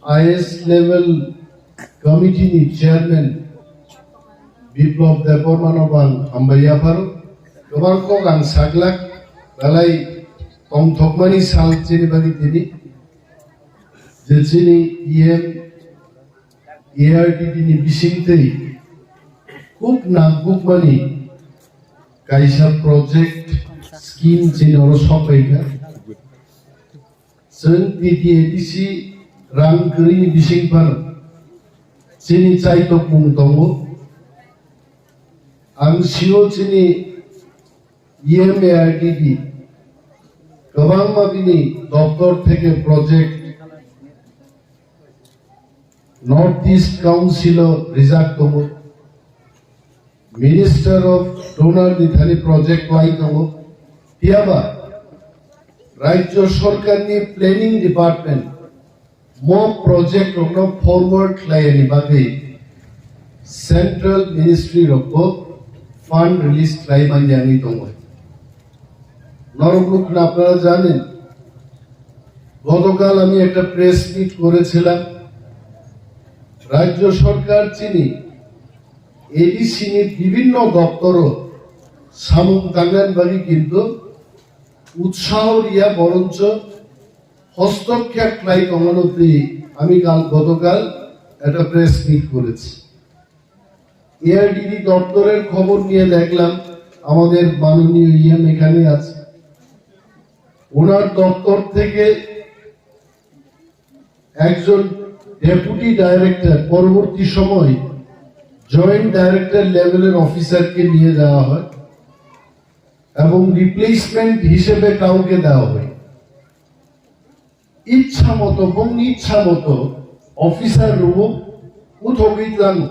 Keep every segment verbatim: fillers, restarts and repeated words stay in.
I S level committee ni chairman Biplab Debbarma no bo ang hambai yapharo. Kwbang kok ang saglak, belai tongthokmani sal chini bagwi tini. Je chini E M A R D D ni bisingtwi khub nangkukmani kaisa project scheme chini oro sokphaikha. Chwng T T A D C rang kwrwini bising phano chini chaitokmung tongo. Ang sio chini E M A R D D kwbangma bini doptor theke project North East Council o rijak tongo. Minister of Donor ni thani project lai tongo. Phiyaba Rajya Sarkar ni Planning Department mo project rokno forward khlaiyani bagwi Central Ministry rokbo fund release khlai manyani tongo. Norok nukna আপনারা জানেন, গতকাল আমি একটা press meet করেছিলাম। রাজ্য সরকার chini A D C ni বিভিন্ন দপ্তরও samung tangnani bagwi কিন্তু উৎসাহ রিয়া বরঞ্চ হস্তক্ষেপ khlai tongmano twi আমি কাল, গতকাল একটা প্রেস মিট করেছি। এআরডিডি দপ্তরের খবর নিয়ে দেখলাম, আমাদের মাননীয় ইএম এখানে আছে, ওনার দপ্তর থেকে একজন ডেপুটি ডাইরেক্টর, পরবর্তী সময় জয়েন্ট ডাইরেক্টর লেভেলের অফিসারকে নিয়ে যাওয়া হয় এবং রিপ্লেসমেন্ট হিসেবে কাউকে দেওয়া হয়। ইচ্ছা মতো, এবং ইচ্ছা মতো অফিসার রুম উঠোগই tlang.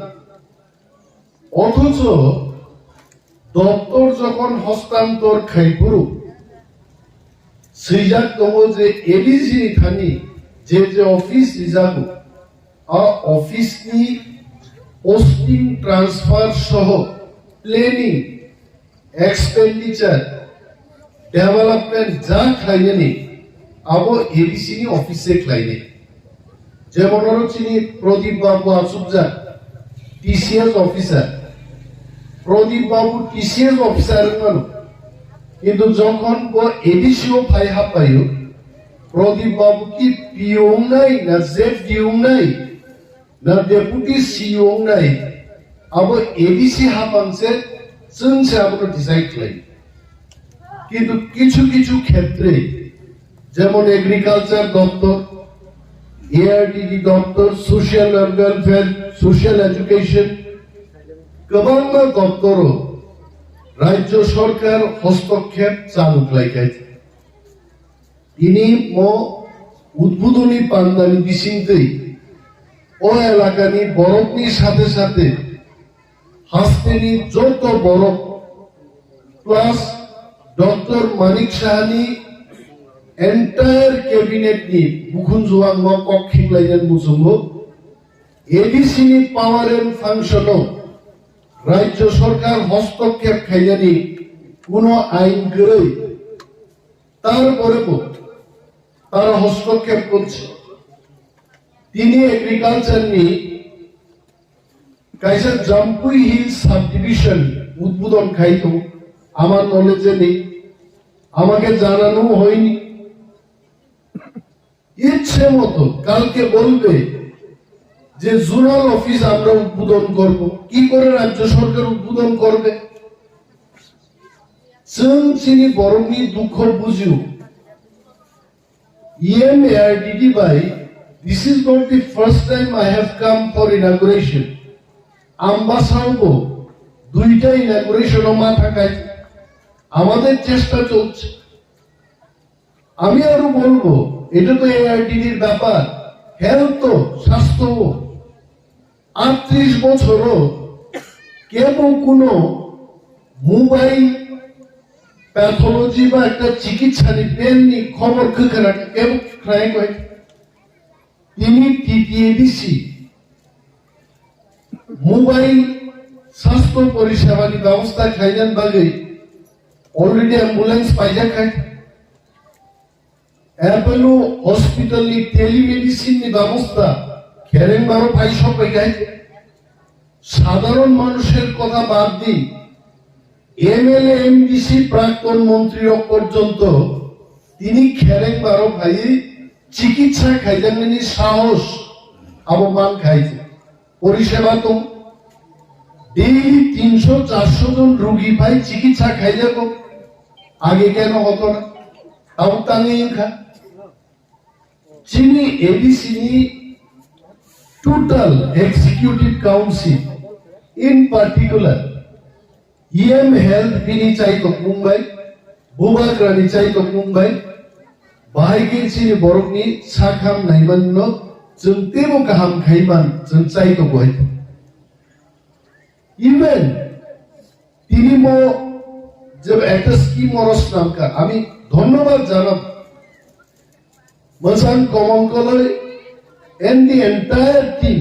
অথচ দপ্তর যখন হস্তান্তর খাইপুরু, swijak tongo je ADC ni thani je je office rijago, a office ni posting transfer soho planning, expenditure, development ja khlainani abo ADC ni office se khlainai. Jemon oro chini Pradip Babu achukjak, T C S officer. Pradip Babu T C S officer wngmano. Kintu jokhon bo ADC o phai happaio, Pradip Babu ki P O wngnai na Z D O wngnai na deputy C E O wngnai, abo ADC haphang se, chwng se abono decide khlai. কিন্তু কিছু কিছু ক্ষেত্রে, যেমন এগ্রিকালচার দপ্তর, এআরডিডি দপ্তর, social welfare, social education, kwbangma doptoro rajya sorkar hostokkhep chalu khlai kha. Tini mo udbudoni pandani bisingtwi o elakani borokni sathe sathe hasteni joto borok plus Doctor Manik Sahani entire cabinet ni bukhunjuangno kok khiklainani muchungo. ADC ni power and function o rajya sorkar hostokkhep khainani kuno ain kwrwi. তারপরে তারা হস্তক্ষেপ করছে। Tini agriculture ni kaisa Jampui Hills subdivision udbodon khai tongo, আমার knowledge e nei, আমাকে জানানো হয়নি। ইচ্ছে মতো কালকে বলবে যে জোনাল অফিস আমরা উদ্বোধন করব। কি করে রাজ্য সরকার উদ্বোধন করবে? Chwng chini borokni dukho bujio. E M A R D D bai, this is not the first time I have come for inauguration. Ambasao bo দুইটা ইনগুরেশন ও মাথা খাই, আমাদের চেষ্টা চলছে। আমি আরো বলবো, এটা তো এআরডিডির ব্যাপার, হেলথ তো, স্বাস্থ্য। আটত্রিশ বছরও কেউ কোনো মোবাইল প্যাথোলজি বা একটা চিকিৎসা নিয়ে পেননি খবর খোঁজে না, কেউ ট্রাই করে। Tini T T A D C mobile স্বাস্থ্য পরিষেবানি ব্যবস্থা খাইলেন বাগে already ambulance পাইয়া খায়। Apollo Hospital ni telemedicine ni ব্যবস্থা Kherengbaro phai sok pai khai. সাধারণ মানুষের কথা বাদ দিন, এমএলএ, এমডিসি, প্রাক্তন মন্ত্রী রক পর্যন্ত তিনি Kherengbaro phai চিকিৎসা khaijaknani sahos abo man khai. পরিষেবা তো ডেইলি তিনশো চারশো জন রোগী পাই চিকিৎসা খাইলে তো আগে কেন হতো না? তাও তাঙে খা চিনি এডিসি নি total executive council in particular EM health bini chaitok mung bai, bubagrani chaitok mung bai, bahai khe chini borokni sakham naimanno chwng teibo kaham khaiman chwng chaitok bai. Even tini mo je ekta scheme oro swnamkha, ami dhonnobad janam. Mwchang Komon Koloi and the entire team,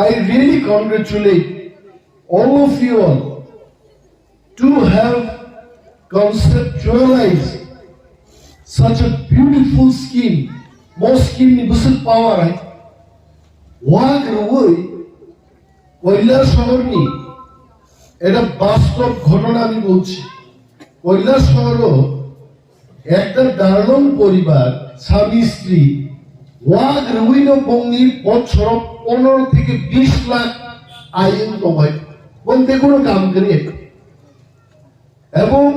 I really congratulate all of you all to have conceptualized such a beautiful scheme. Mo scheme ni bwswk power hai. Wak rwui Koilasahar ni, eta bastov ghotona ami bolchi. Koilasahar o ekta darlong poribar, swami stri, wak rwino bongni bochoro pondro theke bish lakh aing tongo. Bong de kono kam kwrwi. Ebong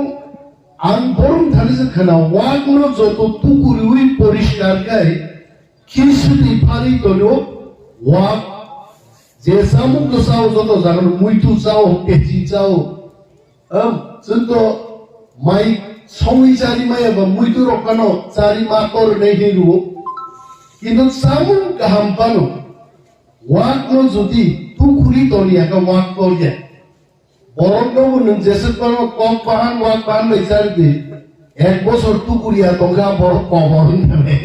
ang borom thani se khana, wak no joto tukuriwi poriskar khai, khisi di phari tono, wak je samung to sao joto jagan muitu sao, kechi sao. Am, chwng to mai songwi chari maya ba muitu rok phano chari ma kor nei hin ruo. Kintu samung kaham phano, wak no jodi tukuri toni aka wak kor ya. Borok no bo nwng jeswk phano kok bahan, wak bahan bai chari di. Ek bosor tukuriya tongkha borok kobor wng thane.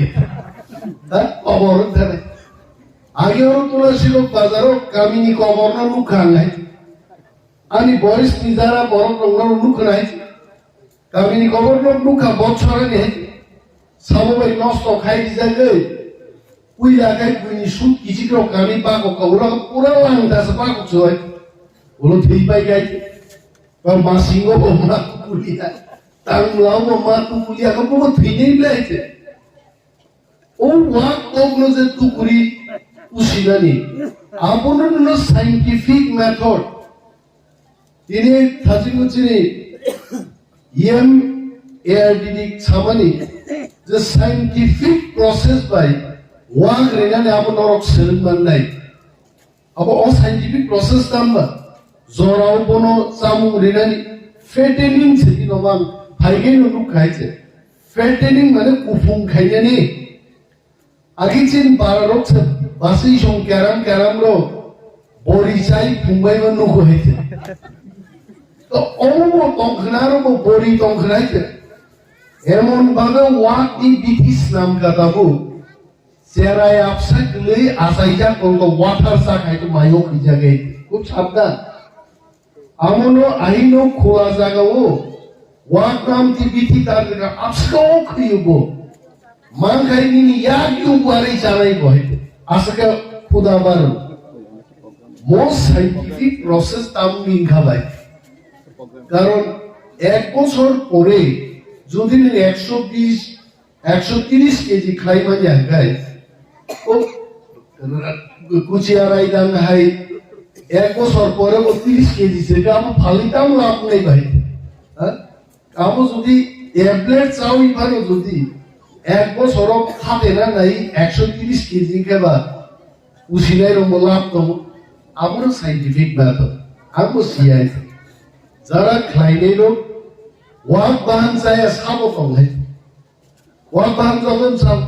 Ha? Kobor wng thane. Age oro Tulasirok bazaro kamini kobor no nukha ang hai. Ani boris ni jara borok rok no nukha nai. Kamini kobor no nukha bochorani hai. Sabo bai nosto khai rijagwi. Puila khai buini sut kichik rok kami bakok ka, ura pura langta se bakok se oi. Ulo thwi pai khai. Ba masingo bo ma kuliya. Tangmlao bo ma kuliya, ka bo thwi nei blai se. O wak kok no je tukuri usinani. Abono no scientific method. Tini thajingo chini E M A R D D samani je scientific process bai wak rinani abo norok seleng mannai. Abo o scientific process tamba jorao bono chamung rinani fattening se dino man phaigeno nuk khai se. Fattening mane kuphung khainani. Agi chin para rok se basi song keram keram ro bori chai phungbai ma nugo hai se. To omo bo tongkhna ro bo bori tongkhna hai se. Emon bhabe wak ni bithi snam kata bo. Cherai apsa kwlwi achaijak tongkha, wathar sak hai to mayo khwijagwi. Khub sabdan. Amono ahino khula jagao wak nam ti bithi tarjaka apsa o khwiyo bo. Mangkhai nini yak yung wari chanai bo hai to. Asaka khuda baru. Most scientific process tam wngkha bai. Karon ek bochor pore jodi nwng ekso bish, ekso tiris keji khlai manya hwnkhe, o kuchia raidang hai ek bochor pore bo tiris keji se khe abo phalwi tamo lab wngnai bai. Ha? Abo jodi tablet chawi phano jodi ek bochoro phatena nai ekso tiris keji hwnkhe ba usinai rokbo lab tongo. Abono scientific method. Ang bo siyai. Jara khlainai rok wak bahan chaya sabo tongnai. Wak bahan joto wng sao.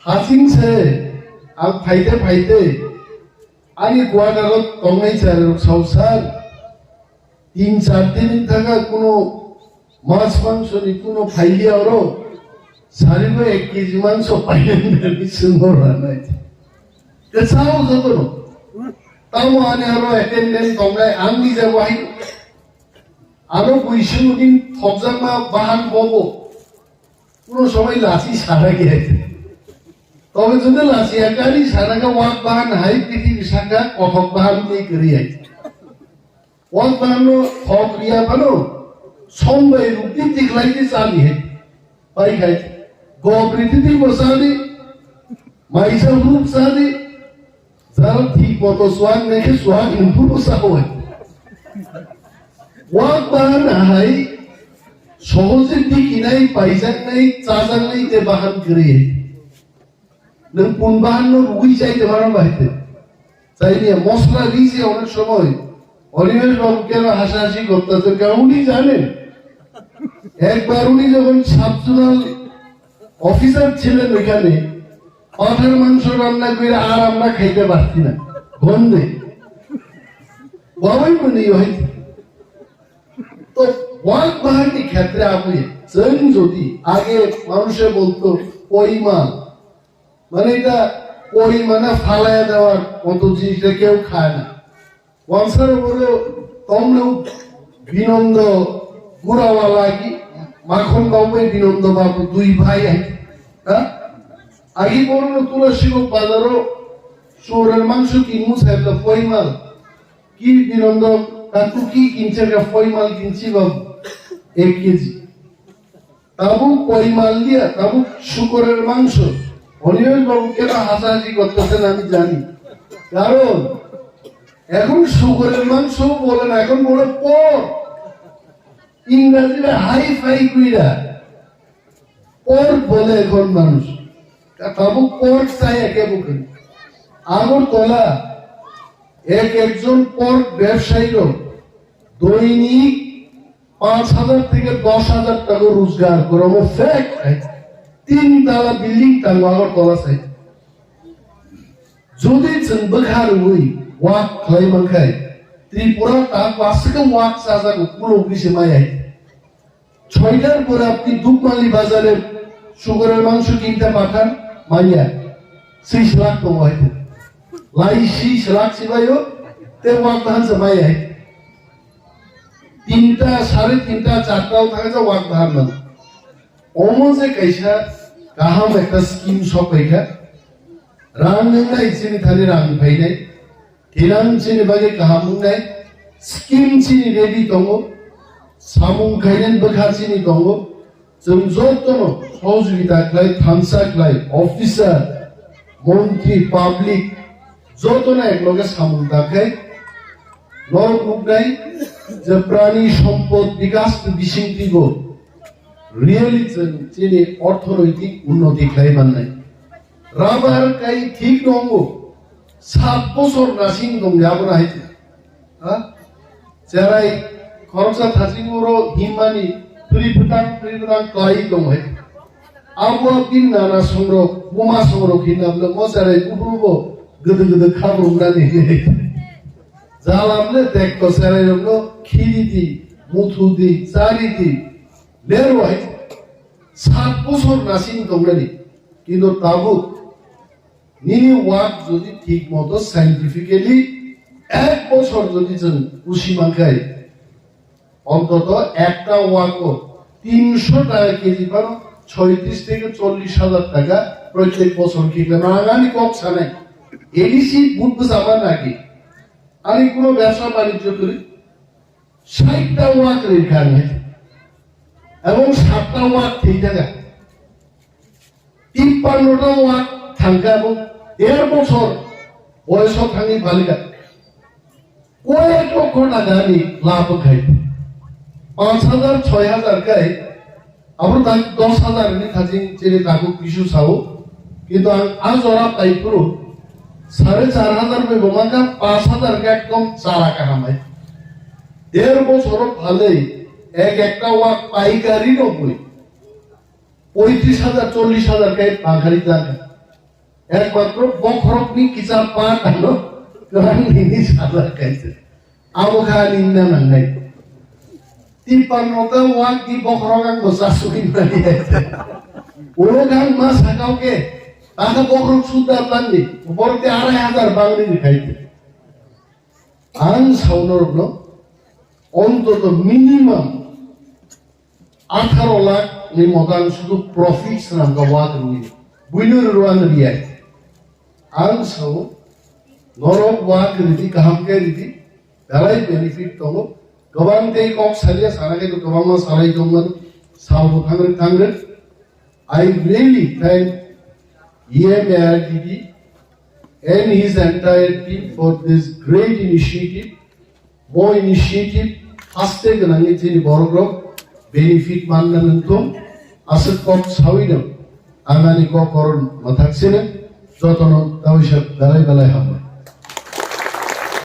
Haching se ang phaite phaite ani quarter o tongnai chari rok sao sir. Tin char din thaka kuno mas mangso ni kuno phailiya oro sari bo ek keji mangso painani singo ranai. Ke sao joto no. Tamo ani aro attendant tongnai ang ni je wahai. Ano buising din thokjakma bahan bobo. Kuno somoi lachi sana khe hai. Tobe jodi lachi akari sana khe wak bahan hai piti bisaka kothok bahan tei kari hai. Wak bahan no thok riya phano sombai rukti tiklai di chani hai. Pai khai. Gobri titi bo chani. Maisa rup chani. Jara thik moto suak nai khe suak hinphu bo sao hai. Wak bahan hai sohoje dikinai paijaknai chajaknai te bahan kwrwi hai. Nwng pun bahan no rugwi chai te mano bahai te. Chai niya mosla ri se onek somoi. Oribesh babu keno hasa hasi korta to kya uni jane? Ekbar uni jokhon sub zonal officer chilen oikhane, পাঠার মাংস রান্না করে আর আমরা খাইতে পারছি না। গন্ধে। Babai mani yohit. To wak bahar ni khetre abui. Chwng jodi age manushe bolto poimal. Mane eta poimane falaya dewar moto jinis eta keu khay na. Wansar boro tomle Binondo Gurawala ki Makhon Babu bai Binondo Babu dui bhai hai. Ha? Agi boro no Tulasi Bog bazaro sugorer mangso kinmu saibla poimal. Ki Binondo kaku ki kinchar ka poimal kinchi Babu. Ek keji. Tabuk poimal dia, tabuk শুকরের মাংস। অনিমেষ বাবু কেন হাসাহাসি করতেছেন আমি জানি, কারণ এখন শুকরের মাংস বলে না, এখন বলে পর। ইংরাজিরা হাই ফাই কইরা পর বলে এখন মানুষ। Tabuk পর চাই একে বুকে। আগরতলা এক একজন পর ব্যবসায়ীরও দৈনিক পাঁচ হাজার থেকে দশ হাজার টাকা রোজগার করে। আমার ফ্যাক্ট। তিন তালা বিল্ডিং তার আগরতলা সাইড। যদি চুন বেকার হই, ওয়াক খাই মানখাই, ত্রিপুরা তার পাশে ওয়াক চাচা কুলো অফিসে মাই আই। ছয়টার পরে আপনি দুপমালি বাজারে শুকরের মাংস কিনতে পাঠান, মাইয়া ত্রিশ লাখ টাকা হয়তো। লাই ত্রিশ লাখ সিবাইও, তে ওয়াক ধান সে মাইয়া। তিনটা, সাড়ে তিনটা, চারটাও থাকে যে ওয়াক ধান মানে। Omo je kaisa kaham ekta scheme sok paikha. Rang nwngnai chini thani rang phainai. Thinang chini bagwi kaham wngnai. Scheme chini ready tongo. Samung khainani bwkha chini tongo. Chwng jotono sohojogita khlai, thansa khlai, officer, montri, public, jotono ekloge samung ta khlai. Norok nuknai je prani sompod bikas bisingtwibo really chwng chini orthonoitik unnoti khlai mannai. Rabar kai thik nongo, sat bosor nasing tongya abono hai. Ha? Cherai khoroksa thaching oro himmani phri phwtang phri phwtang kwlai tong hai. Abo bini nana songrok, buma songrok hinna bwle mo cherai buphuru bo gwdw gwdw khabrumnani hinwi. Jalam le dekto cherai rokno khiri di, muthu di, chari di, lerwai. Sat bosor nasing tongnani. Kintu tabuk nini wak jodi thik moto scientifically ek bosor jodi chwng usi mankhai, ontoto ekta wako tinsho taka keji phano choitris theke chollish hajar taka protek bosor kikla nangani kok sanai. A D C but bwchama nagi. Ani kuno byabsa banijjo kwrwi. Saita wak ri kha ang hai. Ebong satta wak thwi thaka. Tippanno ta wak thangkha ebong der bosor boyoso thangwi balikha. Koyek lokho taka ni lab khai. Panch hajar, choi hajar khai. Abo tak dos hajar ni thajing chini takhuk kisu sao. Kintu ang a jora pai phuru sare char hajar bai bo mangkha, panch hajar khe ekdom chara kaham hai. Der bosoro phalwi ek ekta wak paikari no bui. Poitris hajar, chollish hajar khe paikari jaka. Ekmatro bokhorokni kisa part ano kwrang nini sajak kaisa. Abo kha ani wngna nangnai. Tippanno ta wak di bokhorok ang bo chasugwi mani hai. Ulo gang ma sakao khe, taka bokhorok sudar tangni, borok te arai hajar bangni ni khai te. Ang saono rokno ontoto minimum atharo lakh, Ni motan sudu profit swnam ka wa kani. Buino rwa nriya. Ang sao norok wa kani di kaham ke di. Belai benefit tongo. Gobang tei kok salia sana ke gobang ma salai tongman. Sao bo thangre thangre. I really thank E M A R D D and his entire team for this great initiative. Bo initiative haste gwnangwi chini borok rok benefit manna nangthung. Aswk kok sawi no ang ani kok koron mathak sini jotono tawi sak dalai dalai ham.